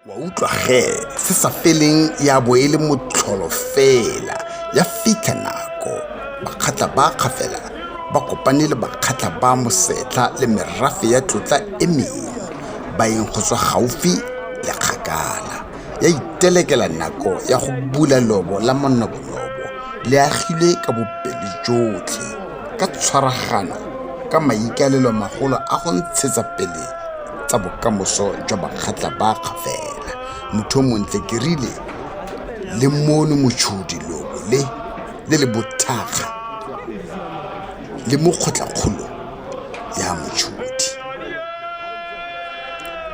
Wa utlwa ge se sa feleng ya bo e le motlholo fela. Ya fitlha nako Bakgatla ba Kgafela ba kopane le Bakgatla ba Mosetlha le merafe ya tlotla e mengwe baeng go tswa gaufi le kgakala. Ya itelekela nako ya go bula leobo la manobonobo le agilwe ka bopelo jotlhe ka tshwaragano ka maikaelelo magolo a go ntshetsa pele tsa bokamoso jwa Bakgatla ba Kgafela. Motho o montle ke rile le mono Motšhodi leobo le le le bothakga le mo kgotlakgolo ya Motšhodi.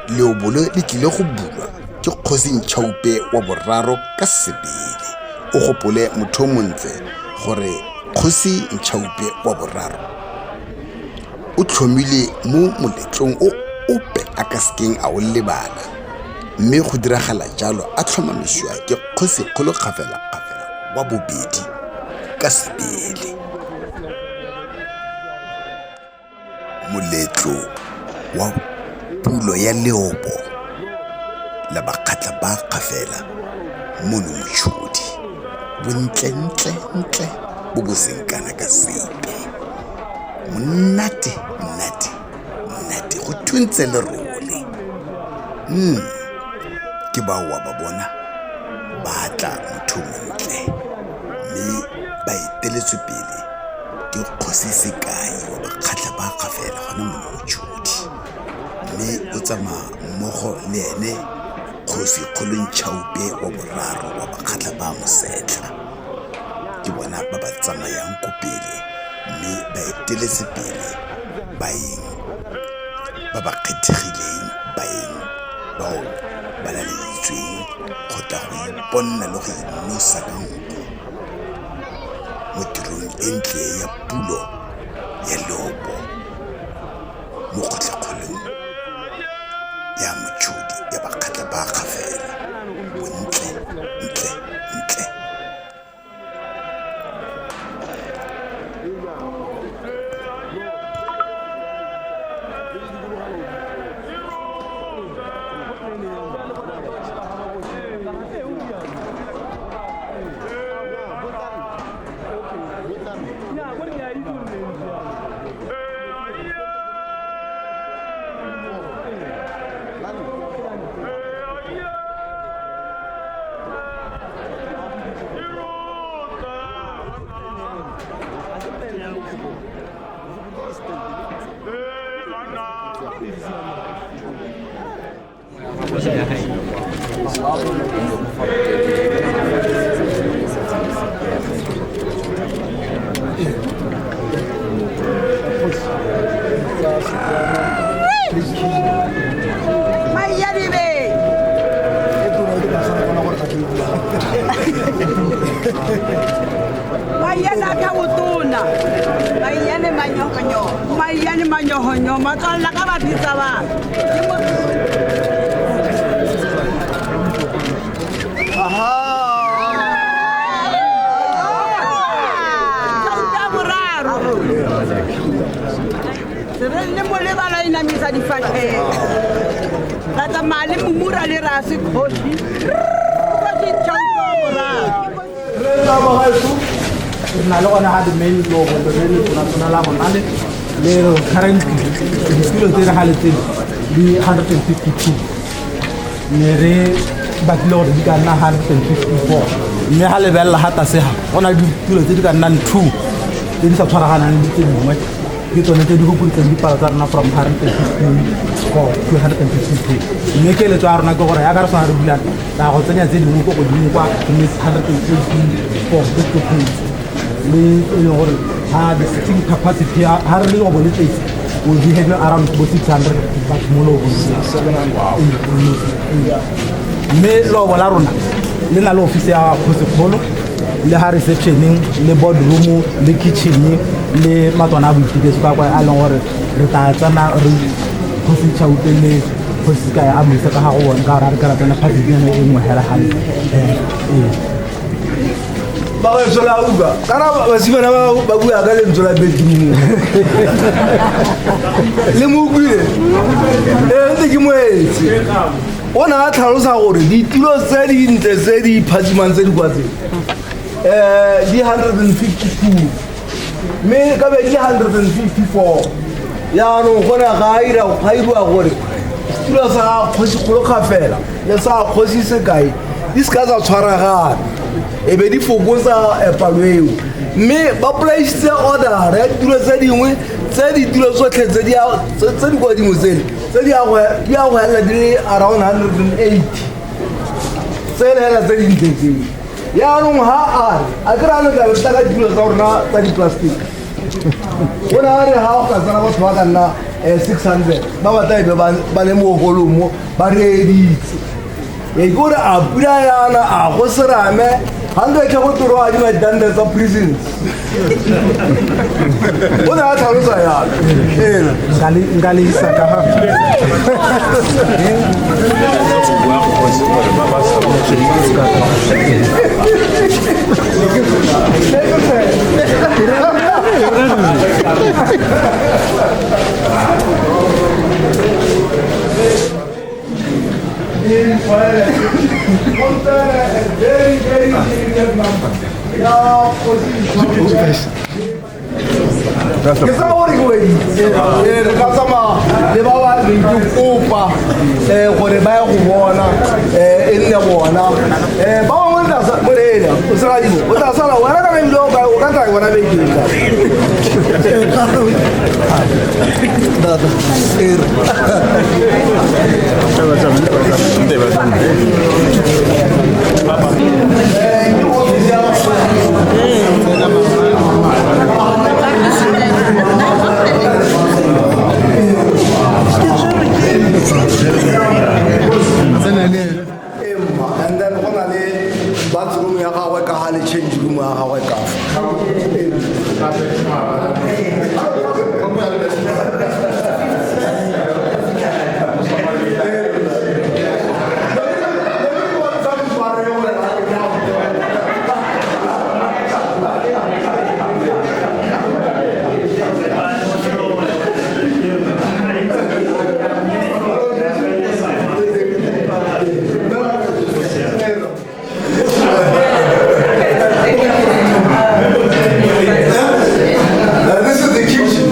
Leobo le le tlile go bulwa ke Kgosi Nchaupe wa boraro ka sebele. O gopole motho o montle gore Kgosi Nchaupe wa boraro o tlhomile mo moletlong o ope a ka sekeng a o lebala, mme go diragala jalo a tlhomamisiwa ke Kgosikgolo Kgafela Kgafela wa bobedi ka sebele. Moletlo wa pulo ya leobo la Bakgatla ba Kgafela mono Motšhodi, bontlentle-ntle bo bo seng kana ka sepe. Monate, nnate, nnate go thuntse lerole. Ke bao wa ba bona ba tla motho montle mme ba eteletswe pele ke Kgosi Sekai wa Bakgatla ba Kgafela gona mono Motšhodi, mme o tsamaya mmogo le ene Kgosi Kgolo Nchaupe wa boraro wa Bakgatla ba Mosetlha. Ke bona ba ba tsamayang ko pele mme ba eteletse pele baeng ba ba kgethegileng, baeng bao ba laleditsweng go tla go iponna le go inosa ka nko mo tirong e ntle ya pulo ya leobo mo kgotlakgolong ya Motšhodi ya Bakgatla ba Kgafela. Bontle ntle ntle. Maiyane manyohonyo matswalla ka ba bitsa ba ke mo. Boraro re le mo lebala inamisa difatlhego ra tsamaya le momura le rase kgosi kgosi Chauke wa boraro. Re na le gone ga the main logo le le tona la rona le le currently ditulo tse re galetseng di 152, ne re batlile gore di ka nna 154, mme ga lebelela ga tlase ga go na le ditulo tse di ka nnang two tse di sa tshwaraganang le tse dingwe, ke tsone tse di fokoditseng dipalo tsa rona from 154 to 152. Mme keletso ya rona ke gore yaka re tshwana re bulang ra go tsenya tse dingwe ko godimo kwa mme 184 ke tlophetse le e leng gore ha the sitting capacity ha re le go le tletse, we'll be having around bo 600 batho mo loobong. Mme lobo la rona le na le office ya kgosikgolo le ha receptioneng le boardroom le kitchen le matlwana a boiteketso ka kwa a leng gore re tla tsena re Kgosi Chaupe le Kgosi Kae a mo isa ka ga go bone ka gore a re ka ra tsena phatlhinyana e nngwe hela gale ee. Bagaetsho, la utlwa kana basimane ba ba bua ka lentswe la bedroom, le mo utlwile? Ee, ntse ke moetse. O ne a tlhalosa gore ditulo tse dintle tse di phatsimang tse di kwa tse di 152, mme ka be di le 154. Jaanong go ne ga iriwa gore setulo sa Kgosikgolo Kgafela le sa Kgosi Sekai di seka tsa tshwaragana, e be di fokotsa palo eo. Mme ba polaisitse order ya ditulo tse dingwe, tse ditulo tsotlhe tse di kwa dingwe tsele tse di ya go helela di le around 180, tse le hela tse dintle tseo. Yaanong ha a re a kry a le tlabe tla ka ditulo tsa rona tsa di-plastic, o ne a re ha go ka tsena batho ba ka nna 600 ba batla ebe ba le mo holong mo ba reeditse. E ke gore a pula yana a go serame ga nka tlhe go toro adima ditante tsa prisons. O ne a tlhalosa yalo. Nka le isa ka ga Very, very limited number. Ke tsa gore ke weditse, re ka tsamaya le ba ba reng ke kopa gore ba ye go bona, e nne bona ba bangwe. Morena o segadimo o tla sala wena kana ebile o ka tla ke bona bekeng. And then go na le bathroom ya gagwe ka ga le change room ya gagwe ka fa. This is the kitchen.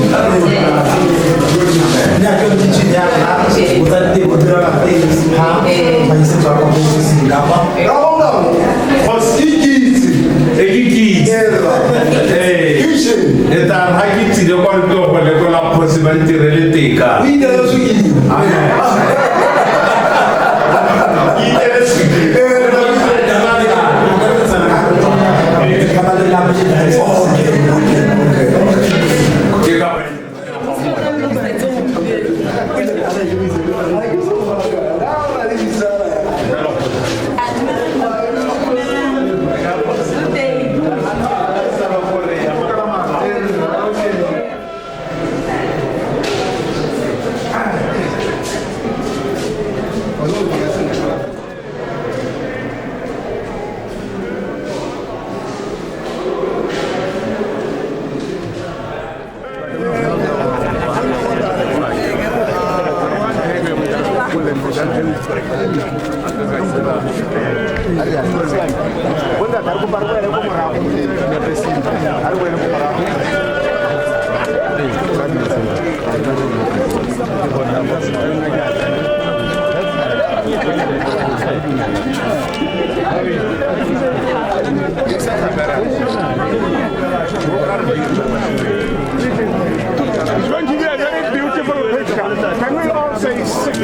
It's going to be a very beautiful picture. Can we all say six?